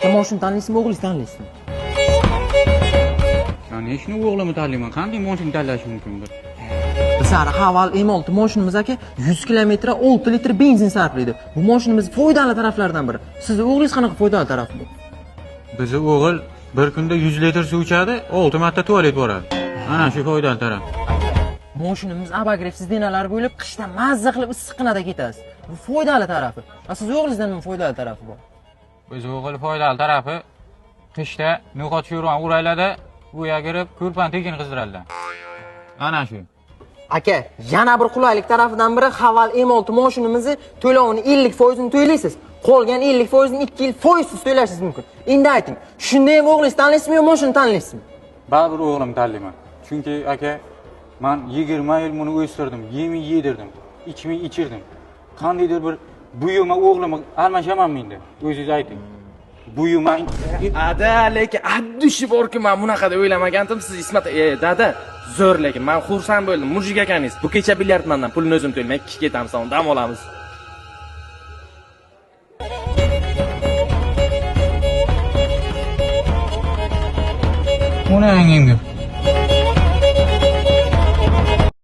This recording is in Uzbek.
Aka, mashina tanlaysizmi, o'g'lingizni tanlaysizmi? Конечно, o'g'limni tanlayman. Qanday mashina tanlash mumkin bir? Bizlar Haval M6 mashinamiz aka 100 kilometrga 6 litr benzin sarflaydi. Bu mashinamiz foydali taraflaridan biri. Sizni o'g'lingiz qanaqa foydali tarafi bu? Bizni o'g'il bir kunda 100 litr suv ichadi, 6 marta tualet boradi. Ana shu foydali taraf. Mashinamiz abagrev sidenalari bo'lib, qishda mazza qilib issiqqinada ketasiz. Bu foydali tarafi. A siz o'g'lingizdan nima foydali tarafi bor? Biz o'g'il foydali tarafi qishda no'xat sho'rvani o'raylarda, uyga kirib ko'rpani tekin qizdiradilar. Ana shu. Aka, yana bir qulaylik tarafidan biri Haval M6 mashinamizni to'lovini 50% to'laysiz. Qolgan 50% 2 yil foizsiz to'lashingiz mumkin. Endi ayting, shunda ham o'g'lingizni tanlaysizmi yo mashina tanlaysizmi? Baribir o'g'limni tanlayman. Chunki aka, man 20 yil buni o'stirdim, yemay yedirdim, ichmay ichirdim. Qandaydir bir buyuma o'g'limni almashamanmi endi? O'zingiz ayting. Buyuma Ada, lekin addushi borki, men bunaqa deb o'ylamagandim. Siz Ismat, dada, zo'r lekin men xursand bo'ldim. Mujik ekaningiz. Bu kecha bilyard mendan pulini o'zim to'layman. Ikki ketamiz, dam olamiz. Uni angimga.